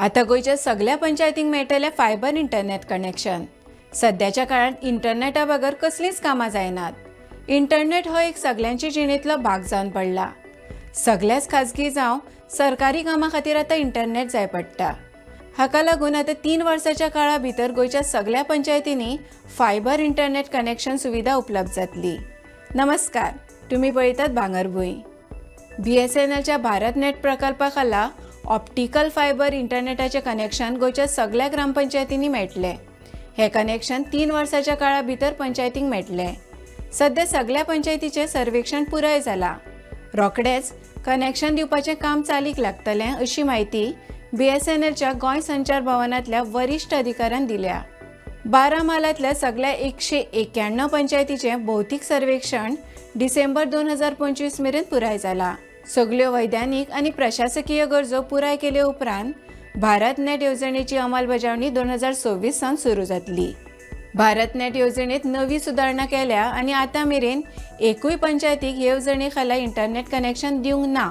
आतां गोंयच्या सगल्या पंचायतींक मेळटलें फायबर इंटरनेट कनेक्शन. सद्याच्या काळांत इंटरनेटा बगर कसलींच कामां जायनात. इंटरनेट हो एक सगल्यांची जिणेंतलो भाग जावन पडला. सगल्याच खाजगी जावं सरकारी कामां खातीर आतां इंटरनेट जाय पडटा. हाका लागून आतां 3 वर्साच्या काळा भितर गोंयच्या सगल्या पंचायतींनी फायबर इंटरनेट कनेक्शन सुविधा उपलब्ध जातली. नमस्कार, तुम्ही पळयतात भांगरभूंय. बीएसएनएलच्या भारत नेट प्रकल्पा खाला ऑप्टिकल फायबर इंटरनेटाचें कनेक्शन गोंयच्या सगल्या ग्रामपंचायतींनी मेळटलें. हें कनेक्शन 3 वर्साच्या काळा भितर पंचायतींक मेळटलें. सध्या सगल्या पंचायतीचें सर्वेक्षण पुराय जालां. रोखडेंच कनेक्शन दिवपाचें काम चालीक लागतलें, अशी म्हायती बीएसएनएलच्या गोंय संचार भवनांतल्या वरिश्ठ अधिकाऱ्यान दिल्या. 12 म्हालांतल्या सगल्या 191 पंचायतीचें भौतीक सर्वेक्षण डिसेंबर 2025 मेरेन पुराय जाला. सगल्यो वैज्ञानीक आनी प्रशासकीय गरजो पुराय केले उपरांत भारत नेट येवजणेची अंमलबजावणी 2026 सावन सुरू जातली. भारत नेट येवजणेत नवी सुदारणा केल्या आनी आतां मेरेन एकूय पंचायतीक येवजणे खाला इंटरनेट कनेक्शन दिवंक ना.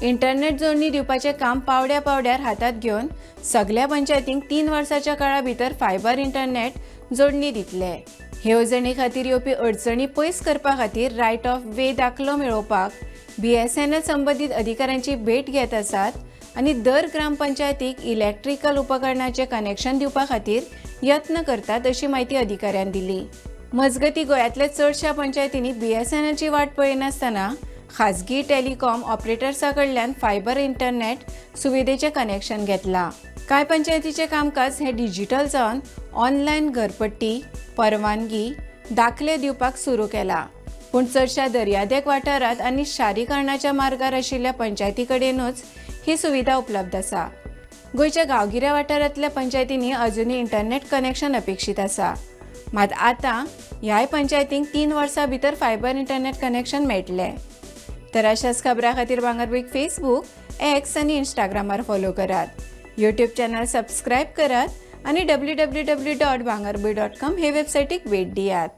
इंटरनेट जोडणी दिवपाचें काम पावड्या पावड्यार हातांत घेवन सगल्या पंचायतींक 3 वर्साच्या काळा भितर फायबर इंटरनेट जोडणी दितले. हे येवजणे खातीर येवपी अडचणी पयस करपा खातीर रायट ऑफ वे दाखलो मेळोवपाक बीएसएनएल संबंदीत अधिकाऱ्यांची भेट घेत आसात आनी दर ग्रामपंचायतीक इलेक्ट्रिकल उपकरणाचें कनेक्शन दिवपा खातीर यत्न करतात, अशी म्हायती अधिकाऱ्यान दिली. मजगती, गोंयांतल्या चडश्या पंचायतींनी बीएसएनएलची वाट पळयनासतना खाजगी टेलिकॉम ऑपरेटर्सा कडल्यान फायबर इंटरनेट सुविधेचें कनेक्शन घेतलां. कांय पंचायतीचें कामकाज हें डिजिटल जावन ऑनलायन घरपट्टी, परवानगी, दाखले दिवपाक सुरू केलां. पूण चडश्या दर्यादेग वाठारांत आनी शारीकरणाच्या मार्गार आशिल्ल्या पंचायती कडेनूच ही सुविधा उपलब्ध आसा. गोंयच्या गांवगिऱ्या वाठारांतल्या पंचायतींनी अजुनूय इंटरनेट कनेक्शन अपेक्षीत आसा. मात आतां ह्याय पंचायतींक 3 वर्सां भितर फायबर इंटरनेट कनेक्शन मेळटलें. तर अशाच खबरां खातीर भांगरभूंयक फेसबूक, एक्स आनी इंस्टाग्रामार फॉलो करात, यूट्यूब चॅनल सबस्क्रायब करात आनी www.bhangarbhuin.com हे वेबसायटीक भेट दियात.